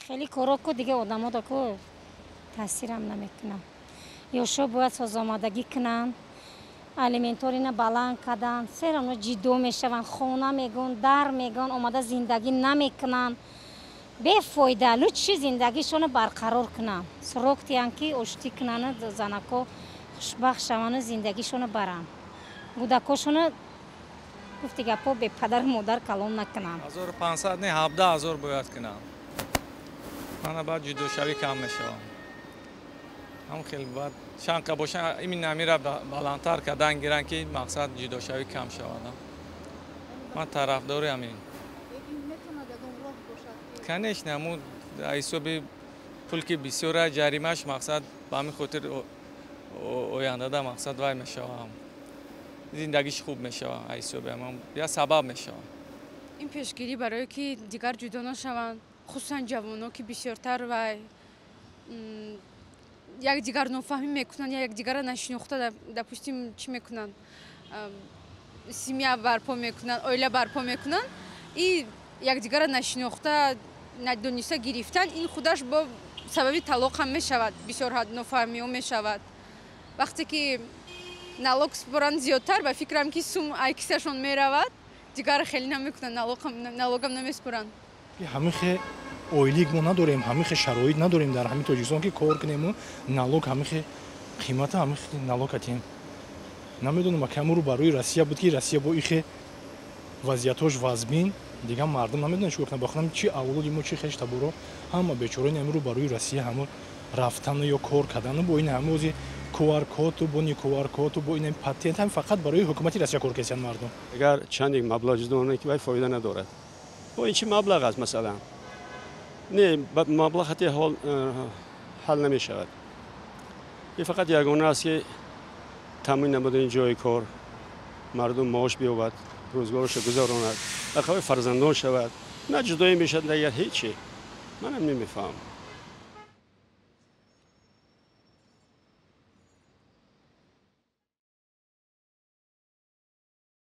Хеле коро ку дига одамо да ку таъсирам намекунам. Ёшо бояд созомадагӣ кунанд, алиментҳоро баланд карданд, серамно ҷиддо мешаванд, хона мегӯн, дар мегӯн, омада зиндагӣ намекунанд. Бефоида, лучше зиндагишонро барқарор кунанд. Срок диҳанд, ки оштӣ кунанд, занако хушбахт шаванду зиндагишонро баранд. Кӯдакошонро, гуфти гапҳо, бепадару модар калон накунанд. 1500 не, 17 000 бояд кунам. Мана баъд ҷудошавӣ кам мешавам. Ҳам хеле баъд чанд қа боша, имин амира баландтар кардан гиранд, ки мақсад ҷудошавӣ кам шавад. Ман тарафдори ҳамин. Конечно, ҳамун ҳисоби пул ки бисёра, ҷаримаш, мақсад, ба ҳамин хотир ояндада, мақсад, вай мешавам, зиндагиш хуб мешава, ҳисоби я сабаб мешава. Ин пешгирӣ барое ки дигар ҷудо нашаванд, хусусан ҷавоно, ки бисёртар вай якдигар нофаҳмӣ мекунанд, я якдигарро нашинохта, допустим, чӣ мекунанд, семья барпо мекунанд, оила барпо мекунанд и якдигарро нашинохта, надониста гирифтан, ин худаш бо сабаби талоқ ҳам мешавад. Бисёр нофаҳмиҳо мешавад. Вақте ки налог супоранд зиёдтар, ба фикрам, ки сум ай кисашон меравад, дигар хеле намекунанд, налогам намесупоранд. Ҳамихе ойлик мо надорем, ҳамихе шароит надорем дар ҳамин Тоҷикистон, ки кор кунему налог ҳамихе қимата, ҳамихе налог атем. Намедонам, акамуру барои Россия буд, ки Россия бо ихе вазъиятҳош вазмин, дигар мардум намедонанд чӣ кунанд. Бахудам, чи авлоди мо, чи хеш таборо, ҳама бечорони ҳамиру барои Россия ҳамо рафтану ё кор кардану бо ин ҳама ози куаркоту, бо ни куаркоту, бо ин патент, ҳам фақат барои ҳукумати Россия кор кесиянд мардум. Агар чанде маблағ ҷудо кунанд, ки вай фоида надорад. Бо ин чӣ маблағ аст, масалан? Не, маблағ ҳатти ҳол ҳал намешавад. Ин фақат ягона аст, ки таъмин намудани ҷои кор, мардум маош биёбад, рӯзгорашо гузаронад, ақави фарзандон шавад. На ҷудоӣ мешавад, на дигар ҳечи. Манам намефаҳмам.